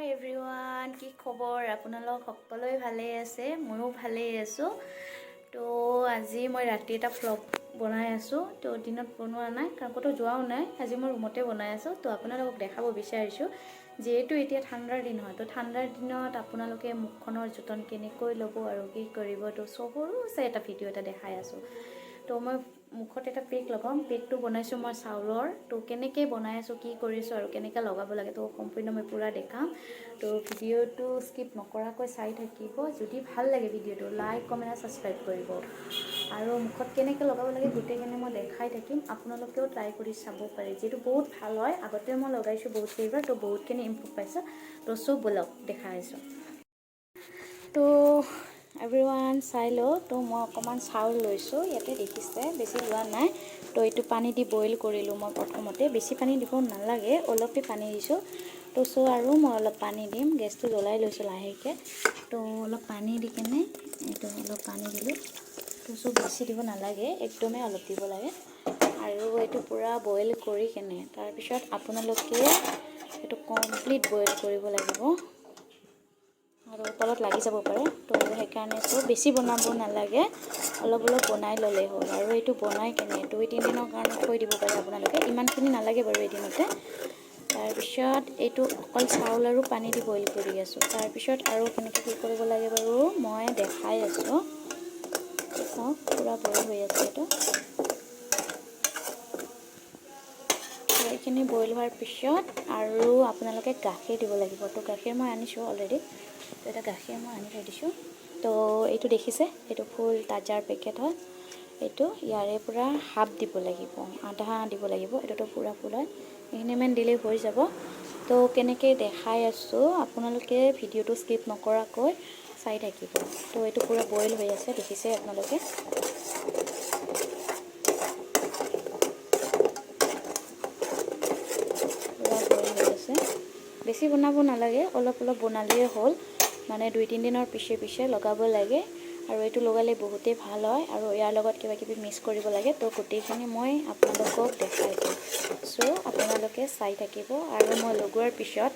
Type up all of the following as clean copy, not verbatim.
Everyone, কি খবৰ আপোনালোক? সকলোৱে ভালেই আছে, ময়ো ভালেই আছোঁ। তো আজি মই ৰাতি এটা ভ্লগ বনাই আছোঁ। তো দিনত বনোৱা নাই, কাৰণ ক'তো যোৱাও নাই। আজি মই ৰুমতে বনাই আছোঁ। তো আপোনালোকক দেখাব বিচাৰিছোঁ, যিহেতু এতিয়া ঠাণ্ডাৰ দিন হয়, তো ঠাণ্ডাৰ দিনত আপোনালোকে মুখখনৰ যতন কেনেকৈ ল'ব আৰু কি কৰিব, তো সৰু চাই এটা ভিডিঅ' এটা দেখাই আছোঁ। তো মই মুখত এটা পেক লগাম। পেকটো বনাইছোঁ মই চাউলৰ। তো কেনেকৈ বনাই আছোঁ, কি কৰিছোঁ আৰু কেনেকৈ লগাব লাগে, তো সম্পূৰ্ণ মই পূৰা দেখাম। তো ভিডিঅ'টো স্কিপ নকৰাকৈ চাই থাকিব। যদি ভাল লাগে ভিডিঅ'টো, লাইক, কমেণ্ট আৰু ছাবস্ক্ৰাইব কৰিব। আৰু মুখত কেনেকৈ লগাব লাগে গোটেইখিনি মই দেখাই থাকিম। আপোনালোকেও ট্ৰাই কৰি চাব পাৰে, যিহেতু বহুত ভাল হয়। আগতে মই লগাইছোঁ বহুত কেইবাৰ, তো বহুতখিনি ইম্প্ৰুভ পাইছোঁ। তো চব ব'লক, দেখাই আছোঁ। তো এভৰিৱান, চাই লওঁ। তো মই অকণমান চাউল লৈছোঁ ইয়াতে, দেখিছে, বেছি লোৱা নাই। তো এইটো পানী দি বইল কৰিলোঁ মই প্ৰথমতে। বেছি পানী দিব নালাগে, অলপেই পানী দিছোঁ। তো চ' আৰু মই অলপ পানী দিম। গেছটো জ্বলাই লৈছোঁ লাহেকৈ। তো অলপ পানী দি কেনে এইটো অলপ পানী দিলোঁ। তো চ' বেছি দিব নালাগে, একদমেই অলপ দিব লাগে। আৰু এইটো পূৰা বইল কৰি কেনে তাৰপিছত আপোনালোকে এইটো কমপ্লিট বইল কৰিব লাগিব আৰু তলত লাগি যাব পাৰে। তো সেইকাৰণে চ' বেছি বনাব নালাগে, অলপ অলপ বনাই ল'লেই হ'ল। আৰু এইটো বনাই কেনে 2-3 দিনৰ কাৰণে থৈ দিব পাৰে আপোনালোকে। ইমানখিনি নালাগে বাৰু এদিনতে। তাৰপিছত এইটো অকল চাউল আৰু পানী দি বইল কৰি আছোঁ। তাৰপিছত আৰু কেনেকৈ কি কৰিব লাগে বাৰু মই দেখাই আছোঁ। চাওক, পূৰা বইল হৈ আছে এইটো। এইখিনি বইল হোৱাৰ পিছত আৰু আপোনালোকে গাখীৰ দিব লাগিব। তো গাখীৰ মই আনিছোঁ অলৰেডি। তো এটা গাখীৰ মই আনি থৈ দিছোঁ। তো এইটো দেখিছে, এইটো ফুল তাজাৰ পেকেট হয়। এইটো ইয়াৰে পৰা হাফ দিব লাগিব, আধা দিব লাগিব। এইটোতো পূৰা ফুল হয়, এইখিনিমান দিলেই হৈ যাব। তো কেনেকৈ দেখাই আছোঁ, আপোনালোকে ভিডিঅ'টো স্কিপ নকৰাকৈ চাই থাকিব। তো এইটো পূৰা বইল হৈ আছে, দেখিছে আপোনালোকে। পূৰা বইল হৈ আছে। বেছি বনাব নালাগে, অলপ অলপ বনালেই হ'ল। মানে 2-3 দিনৰ পিছে পিছে লগাব লাগে আৰু এইটো লগালে বহুতেই ভাল হয়। আৰু ইয়াৰ লগত কিবা কিবি মিক্স কৰিব লাগে। তো গোটেইখিনি মই আপোনালোকক দেখাই দিম। চ' আপোনালোকে চাই থাকিব আৰু মই লগোৱাৰ পিছত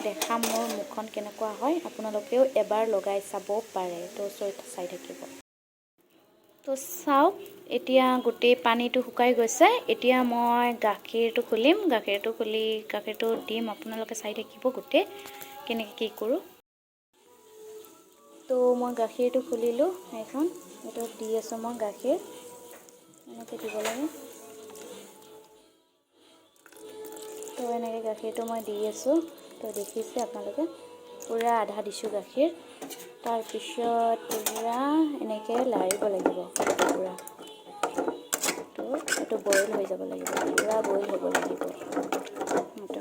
দেখাম মোৰ মুখখন কেনেকুৱা হয়। আপোনালোকেও এবাৰ লগাই চাব পাৰে। তো চ' চাই থাকিব। তো চাওক, এতিয়া গোটেই পানীটো শুকাই গৈছে। এতিয়া মই গাখীৰটো খুলিম। গাখীৰটো খুলি গাখীৰটো দিম। আপোনালোকে চাই থাকিব গোটেই কেনেকৈ কি কৰোঁ। তো মই গাখীৰটো খুলিলোঁ এইখন। এইটো দি আছোঁ মই গাখীৰ। এনেকৈ দিব লাগে। তো এনেকৈ গাখীৰটো মই দি আছোঁ। তো দেখিছে আপোনালোকে, পূৰা আধা দিছোঁ গাখীৰ। তাৰপিছত পূৰা এনেকৈ লাৰিব লাগিব পূৰা। তো এইটো বইল হৈ যাব লাগিব, পূৰা বইল হ'ব লাগিব এইটো,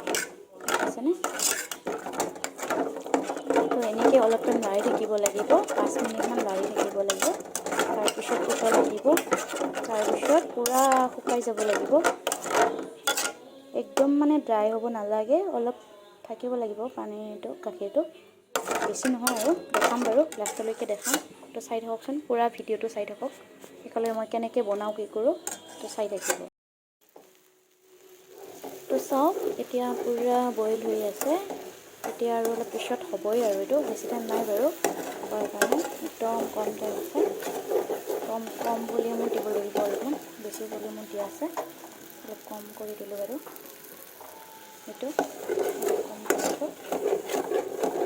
দেখিছেনে? তো এনেকৈ অলপ টাইম লাৰি থাকিব লাগিব, 5 মিনিটমান লাৰি থাকিব লাগিব। তাৰপিছত উতলাই দিব। তাৰপিছত পূৰা শুকাই যাব লাগিব। একদম মানে ড্ৰাই হ'ব নালাগে, অলপ থাকিব লাগিব পানীটো, গাখীৰটো, বেছি নহয় আৰু। দেখাম বাৰু, লাষ্টলৈকে দেখাম। তো চাই থাককচোন, পূৰা ভিডিঅ'টো চাই থাকক শেষলৈ, মই কেনেকৈ বনাওঁ, কি কৰোঁ, তো চাই থাকিব। তো চাওক, এতিয়া পূৰা বইল হৈ আছে। এতিয়া আৰু অলপ পিছত হ'বই আৰু এইটো বেছি টাইম নাই বাৰু হোৱাৰ কাৰণে, একদম কম টাইম আছে। কম কম ভলিউমত দিব লাগিব অলপমান, বেছি ভলিউমত দিয়া আছে। অলপ কম কৰি দিলোঁ বাৰু, এইটো অলপ কম কৰিছোঁ।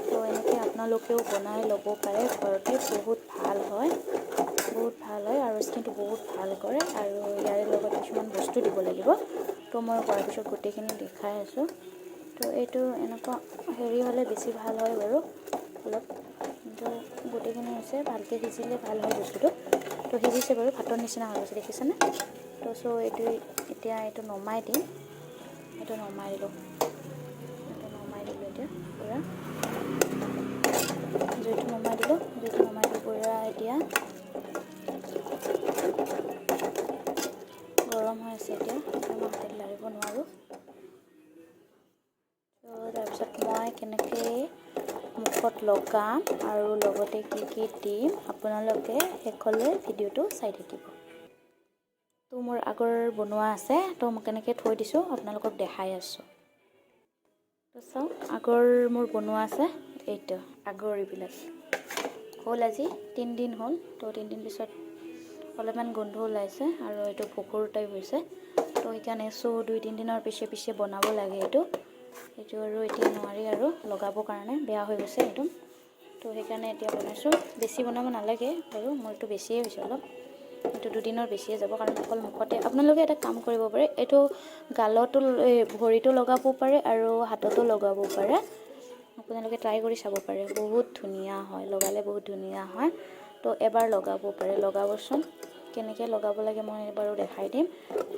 তো এনেকৈ আপোনালোকেও বনাই ল'ব পাৰে ঘৰতে, বহুত ভাল হয়, বহুত ভাল হয় আৰু স্কিনটো বহুত ভাল কৰে। আৰু ইয়াৰে লগত কিছুমান বস্তু দিব লাগিব। তো মই কৰাৰ পিছত গোটেইখিনি দেখাই আছোঁ। তো এইটো এনেকুৱা হেৰি হ'লে বেছি ভাল হয় বাৰু অলপ। কিন্তু গোটেইখিনি হৈছে, ভালকৈ সিজিলে ভাল হয় বস্তুটো। তো সিজিছে বাৰু, ভাতৰ নিচিনা হৈ গৈছে, দেখিছেনে? তো চ' এইটো এতিয়া এইটো নমাই দিম। এইটো নমাই দিলোঁ, এইটো নমাই দিলোঁ। এতিয়া পূৰা জুইটো নমাই দিলোঁ। জুইটো নমাই দি পূৰা এতিয়া গৰম হৈ আছে। এতিয়া মই হাতেৰে লাৰিব নোৱাৰোঁ। তো তাৰপিছত মই কেনেকৈ মুখত লগাম আৰু লগতে কি কি দিম, আপোনালোকে শেষলৈ ভিডিঅ'টো চাই থাকিব। তো মোৰ আগৰ বনোৱা আছে, তো মই কেনেকৈ থৈ দিছোঁ আপোনালোকক দেখাই আছোঁ। তো চাওঁ, আগৰ মোৰ বনোৱা আছে, এইটো আগৰ এইবিলাক হ'ল। আজি 3 দিন হ'ল। তো 3 দিন পিছত অলপমান গোন্ধ ওলাইছে আৰু এইটো ভেঁকুৰ টাইপ হৈছে। তো সেইকাৰণে 2-3 দিনৰ পিছে পিছে বনাব লাগে এইটো। এইটো আৰু এতিয়া নোৱাৰি আৰু লগাবৰ কাৰণে, বেয়া হৈ গৈছে একদম। তো সেইকাৰণে এতিয়া বনাইছোঁ। বেছি বনাব নালাগে বাৰু, মোৰটো বেছিয়ে হৈছে অলপ। এইটো দুদিনৰ বেছিয়ে যাব, কাৰণ অকল মুখতে। আপোনালোকে এটা কাম কৰিব পাৰে, এইটো গালতো, এই ভৰিতো লগাব পাৰে আৰু হাততো লগাব পাৰে। আপোনালোকে ট্ৰাই কৰি চাব পাৰে, বহুত ধুনীয়া হয়। লগালে বহুত ধুনীয়া হয়। তো এবাৰ লগাব পাৰে, লগাবচোন। কেনেকৈ লগাব লাগে মই বাৰু দেখাই দিম।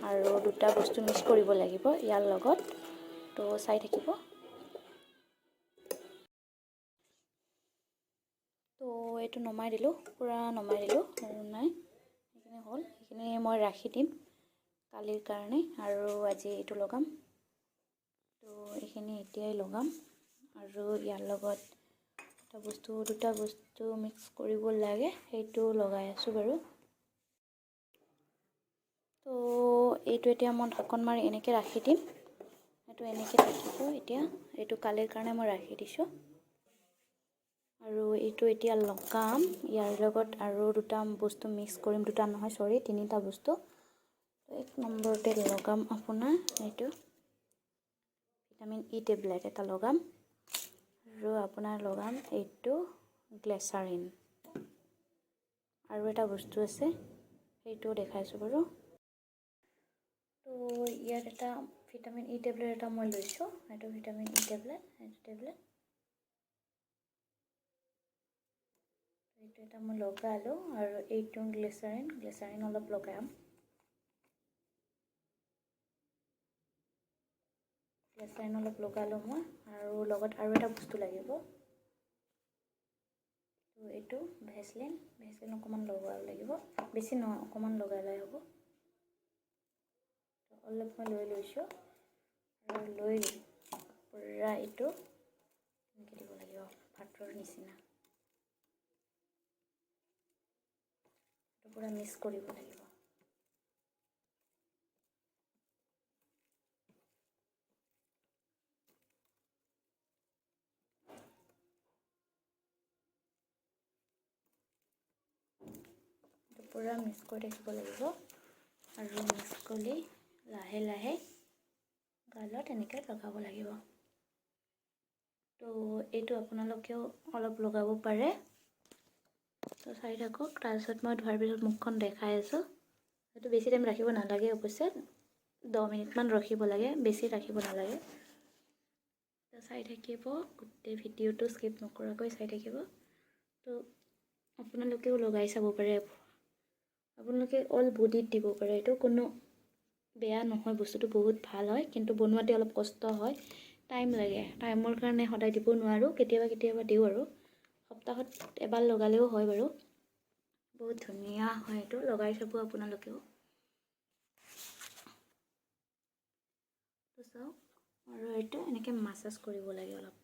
আৰু দুটা বস্তু মিক্স কৰিব লাগিব ইয়াৰ লগত। তো চাই থাকিব। তো এইটো নমাই দিলোঁ, পূৰা নমাই দিলোঁ আৰু নাই। সেইখিনি হ'ল, সেইখিনি মই ৰাখি দিম কালিৰ কাৰণে আৰু আজি এইটো লগাম। তো এইখিনি এতিয়াই লগাম আৰু ইয়াৰ লগত এটা বস্তু, দুটা বস্তু মিক্স কৰিব লাগে, সেইটো লগাই আছোঁ বাৰু। তো এইটো এতিয়া মই ঢাকন মাৰি এনেকৈ ৰাখি দিম। এইটো এনেকৈ থাকিব এতিয়া। এইটো কালিৰ কাৰণে মই ৰাখি দিছোঁ আৰু এইটো এতিয়া লগাম। ইয়াৰ লগত আৰু দুটা বস্তু মিক্স কৰিম, দুটা নহয়, চৰি, তিনিটা বস্তু। এক নম্বৰতে লগাম আপোনাৰ এইটো ভিটামিন ই টেবলেট এটা লগাম আৰু আপোনাৰ লগাম এইটো গ্লেচাৰিন। আৰু এটা বস্তু আছে, সেইটোও দেখাইছোঁ বাৰু। তো ইয়াত এটা ভিটামিন ই টেবলেট এটা মই লৈছোঁ। এইটো ভিটামিন ই টেবলেট, এইটো টেবলেট, এইটো এটা মই লগালোঁ আৰু এইটো গ্লিচাৰিন, গ্লিচাৰিন অলপ লগাম। গ্লিচাৰিন অলপ লগালোঁ মই আৰু লগত আৰু এটা বস্তু লাগিব। তো এইটো ভেচলিন, ভেচলিন অকণমান লগাব লাগিব, বেছি নহয়, অকণমান লগালে হ'ব। অলপ মই লৈ লৈছোঁ আৰু লৈ পূৰা এইটো এনেকৈ দিব লাগিব ভাতৰ নিচিনা। এইটো পূৰা মিক্স কৰিব লাগিব। এইটো পূৰা মিক্স কৰি থাকিব লাগিব আৰু মিক্স কৰি লাহে লাহে গালত এনেকৈ লগাব লাগিব। তো এইটো আপোনালোকেও অলপ লগাব পাৰে। তো চাই থাকক, তাৰপিছত মই ধোৱাৰ পিছত মুখখন দেখাই আছোঁ। এইটো বেছি টাইম ৰাখিব নালাগে অৱশ্যে, 10 মিনিটমান ৰাখিব লাগে, বেছি ৰাখিব নালাগে। তো চাই থাকিব, গোটেই ভিডিঅ'টো স্কিপ নকৰাকৈ চাই থাকিব। তো আপোনালোকেও লগাই চাব পাৰে। আপোনালোকে অল বডিত দিব পাৰে। এইটো কোনো বেয়া নহয়, বস্তুটো বহুত ভাল হয়। কিন্তু বনোৱাতে অলপ কষ্ট হয়, টাইম লাগে। টাইমৰ কাৰণে সদায় দিব নোৱাৰোঁ, কেতিয়াবা কেতিয়াবা দিওঁ আৰু সপ্তাহত এবাৰ লগালেও হয় বাৰু। বহুত ধুনীয়া হয় এইটো, লগাই চাব আপোনালোকেও। তো চাওক, আৰু এইটো এনেকৈ মাছাজ কৰিব লাগে অলপ।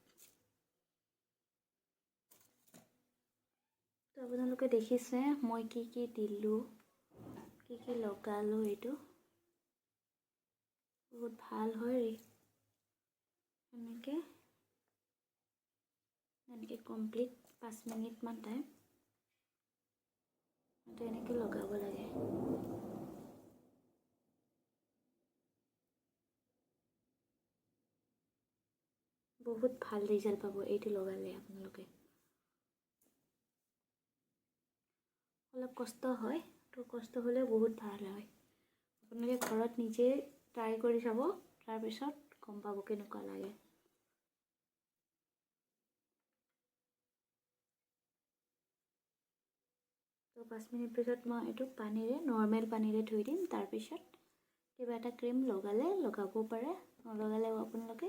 তো আপোনালোকে দেখিছে মই কি কি দিলোঁ, কি কি লগালোঁ। এইটো বহুত ভাল হয়। এনেকৈ এনেকৈ কমপ্লিট 5 মিনিটমান টাইম এইটো এনেকৈ লগাব লাগে। বহুত ভাল ৰিজাল্ট পাব এইটো লগালে আপোনালোকে। অলপ কষ্ট হয়, তো কষ্ট হ'লেও বহুত ভাল হয়। আপোনালোকে ঘৰত নিজে ট্ৰাই কৰি চাব, তাৰপিছত গম পাব কেনেকুৱা লাগে। তো 5 মিনিট পিছত মই এইটো পানীৰে, নৰ্মেল পানীৰে ধুই দিম। তাৰপিছত কিবা এটা ক্ৰীম লগালে লগাব পাৰে, নলগালেও আপোনালোকে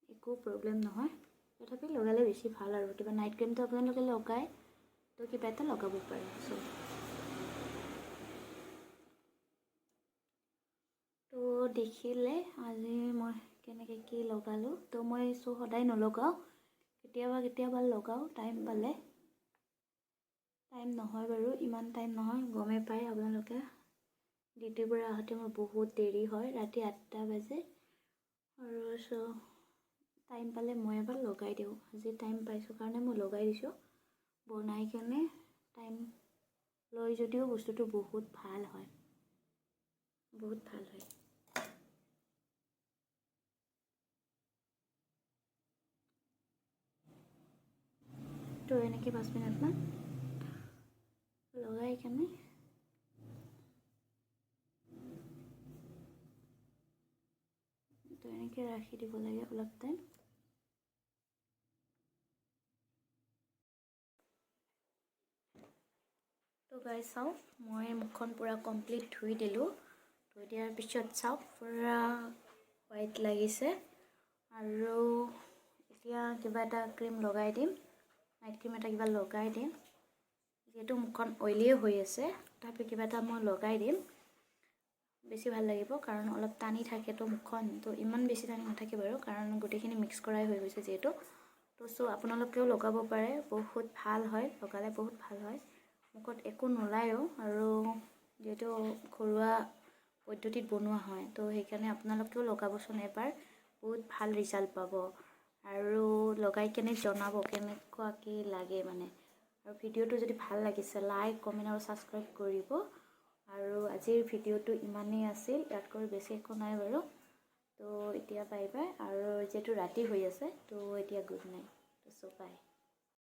একো প্ৰব্লেম নহয়। তথাপি লগালে বেছি ভাল আৰু কিবা নাইট ক্ৰীমটো আপোনালোকে লগায়, তো কিবা এটা লগাব পাৰে। চ' তো দেখিলে আজি মই কেনেকৈ কি লগালোঁ। তো মই সদায় নলগাওঁ, কেতিয়াবা কেতিয়াবা লগাওঁ টাইম পালে। টাইম নহয় বাৰু, ইমান টাইম নহয়, গমেই পায় আপোনালোকে। ডিউটিৰ পৰা আহোঁতে মোৰ বহুত দেৰি হয়, ৰাতি 8টা বাজে আৰু চ' টাইম পালে মই এবাৰ লগাই দিওঁ। আজি টাইম পাইছোঁ কাৰণে মই লগাই দিছোঁ। বনাই কেনে টাইম লয় যদিও বস্তুটো বহুত ভাল হয়, বহুত ভাল হয়। তো এনেকৈ 5 মিনিটমান লগাই কেনে, তো এনেকৈ ৰাখি দিব লাগে অলপ টাইম। তো গাইজ, চাওক, মই মুখখন পূৰা কমপ্লিট ধুই দিলোঁ। ধুই দিয়াৰ পিছত চাওক, পূৰা হোৱাইট লাগিছে। আৰু এতিয়া কিবা এটা ক্ৰীম লগাই দিম, নাইট ক্ৰীম এটা কিবা লগাই দিম। যিহেতু মুখখন অইলিয়ে হৈ আছে, তথাপিও কিবা এটা মই লগাই দিম, বেছি ভাল লাগিব। কাৰণ অলপ টানি থাকেতো মুখখন। তো ইমান বেছি টানি নাথাকে বাৰু, কাৰণ গোটেইখিনি মিক্স কৰাই হৈ গৈছে যিহেতু। তো চ' আপোনালোকেও লগাব পাৰে, বহুত ভাল হয়। লগালে বহুত ভাল হয়, মুখত একো নোলায়ো। আৰু যিহেতু ঘৰুৱা পদ্ধতিত বনোৱা হয়, তো সেইকাৰণে আপোনালোকেও লগাবচোন এবাৰ, বহুত ভাল ৰিজাল্ট পাব। আৰু লগাই কেনে জনাব কেনেকুৱা কি লাগে মানে। আৰু ভিডিঅ'টো যদি ভাল লাগিছে, লাইক, কমেণ্ট আৰু ছাবস্ক্ৰাইব কৰিব। আৰু আজিৰ ভিডিঅ'টো ইমানেই আছিল, ইয়াতকৈ বেছি একো নাই বাৰু। তো এতিয়া বাই বাই। আৰু যিহেতু ৰাতি হৈ আছে, তো এতিয়া গুড নাইট। তো চ' বাই।